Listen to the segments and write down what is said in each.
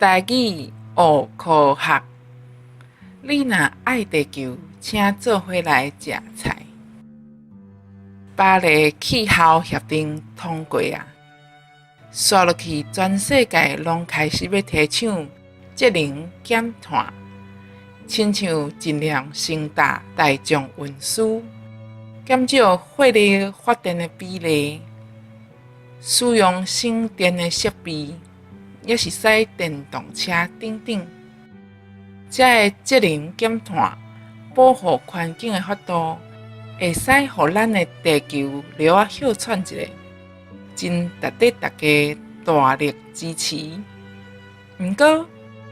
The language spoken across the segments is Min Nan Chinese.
台語學科學。你若愛地球，請做伙來食菜。巴黎氣候協定通過啊，紲落去全世界攏開始欲提倡節能減碳，親像盡量乘搭大眾運輸，減少火力發電的比例，使用省電的設備，抑是駛電動車等等。這个節能減碳、保護環境的法度，會使予咱的地球留仔歇喘一下，真值得大家大力支持。毋過，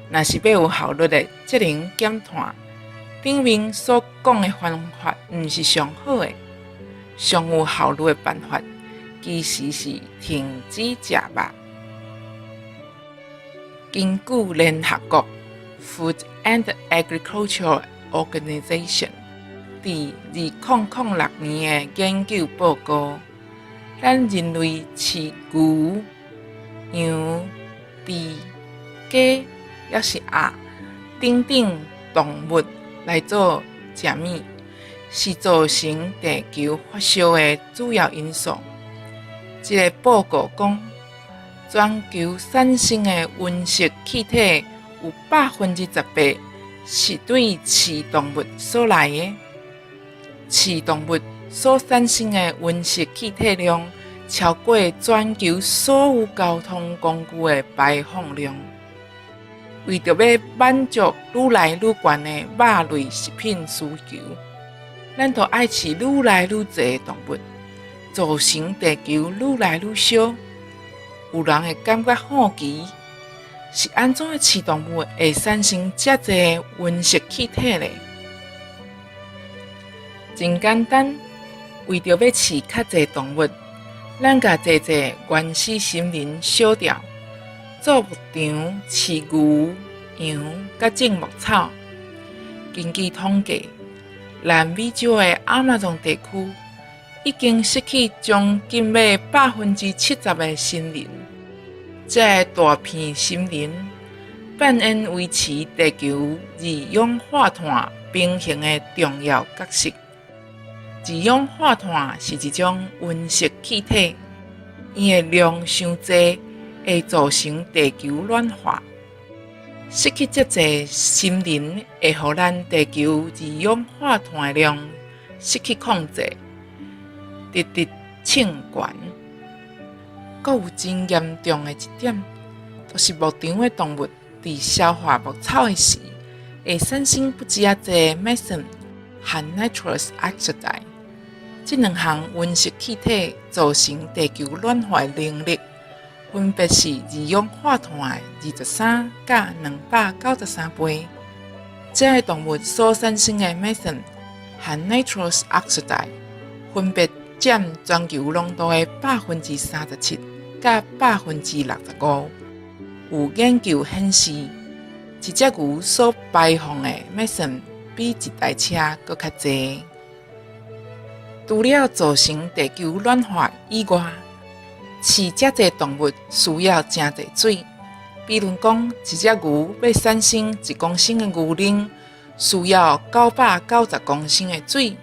若是欲有效率的節能減碳，頂面所講的方法毋是上好的。上有效率的辦法，其實是停止食肉。根據聯合國 Food and Agriculture Organization 佇2006年的研究報告，咱人類飼牛、羊、豬、雞，抑是鴨等等動物來做食物，是造成地球發燒的主要因素。這个報告講，全球產生的溫室氣體有18%是對飼動物所來的。飼動物所產生的溫室氣體量，超過全球所有交通工具的排放量。為著欲滿足愈來愈懸的肉類食品需求，咱就愛飼愈來愈濟的動物，造成地球愈來愈燒。有人會感覺好奇，是按怎飼動物會產生遮濟溫室氣體呢？真簡單，為著欲飼較濟動物，咱共濟濟原始森林燒掉，做牧場飼牛、羊，佮種牧草。根據統計，南美洲的亞馬遜地區已經失去將近欲70%的森林。這个大片森林扮演維持地球二氧化碳平衡的重要角色。二氧化碳是一種溫室氣體，伊的量傷濟，會造成地球暖化。失去遮濟森林，會予咱地球二氧化碳的量失去控制，直直衝懸。閣有真嚴重的一點，就是牧場的動物佇消化牧草的時，會產生不止仔濟 methane 和 nitrous oxide。這兩項溫室氣體造成地球暖化的能力，分別是二氧化碳的23佮293倍。這个動物所產生的 methane 和 nitrous oxide 分別佔全球濃度的37%佮65%。有研究顯示，一隻牛所排放的 methane 比一台車閣較濟。除了造成地球暖化以外，飼遮濟動物需要誠濟水。比如講，一隻牛欲產生1公升的牛奶，需要990公升的水。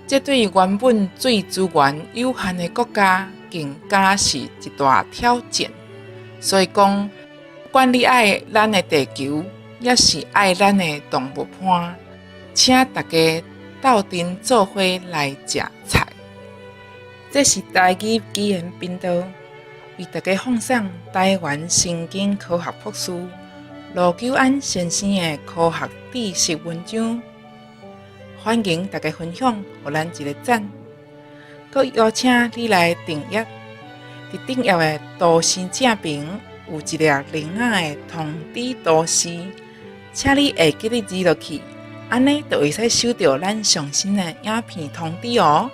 這對原本水資源有限的國家，更加是一大挑戰。所以講，不管你愛咱的地球，抑是愛咱的動物伴，請大家鬥陣做伙來食菜。這是台語語言頻道為大家放送台灣神經科學博士盧久安先生的科學知識文章。歡迎大家分享，予咱一个讚。閣邀請你來訂閱，佇頂頁的圖示正邊有一粒鈴仔的通知圖示，請你會記得按落去，按呢就會使收到咱上新的影片通知哦。